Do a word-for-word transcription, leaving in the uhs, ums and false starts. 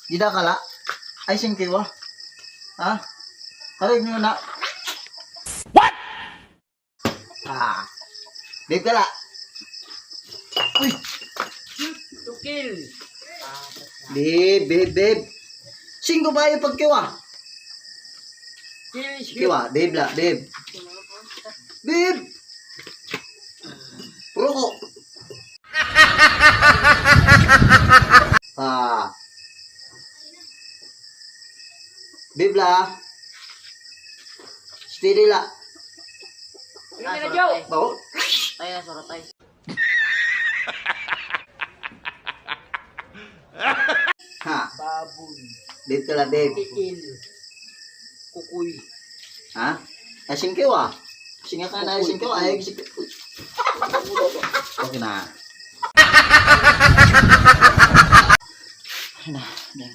Dida ka la. Ay, singkiwa. Ha? Karig niyo na. What? Ah. Babe ka la. Uy. Shoot to kill. Babe, babe, babe. Singko ba iyo pagkiwa? Kill, shoot. Kiwa, babe la, babe. Babe. Puro ko. Ah. Babe la. Steady la. Ay, na, Joe. Bawo? Ay, na, surat, ay. Ha? Baboy. Babe ka la, babe. Tiil. Kukoy. Ha? Ay, singkiwa. Singa ka na, ay, singkiwa. Ay, singkiwa. Okay na. Ay, na. Diyan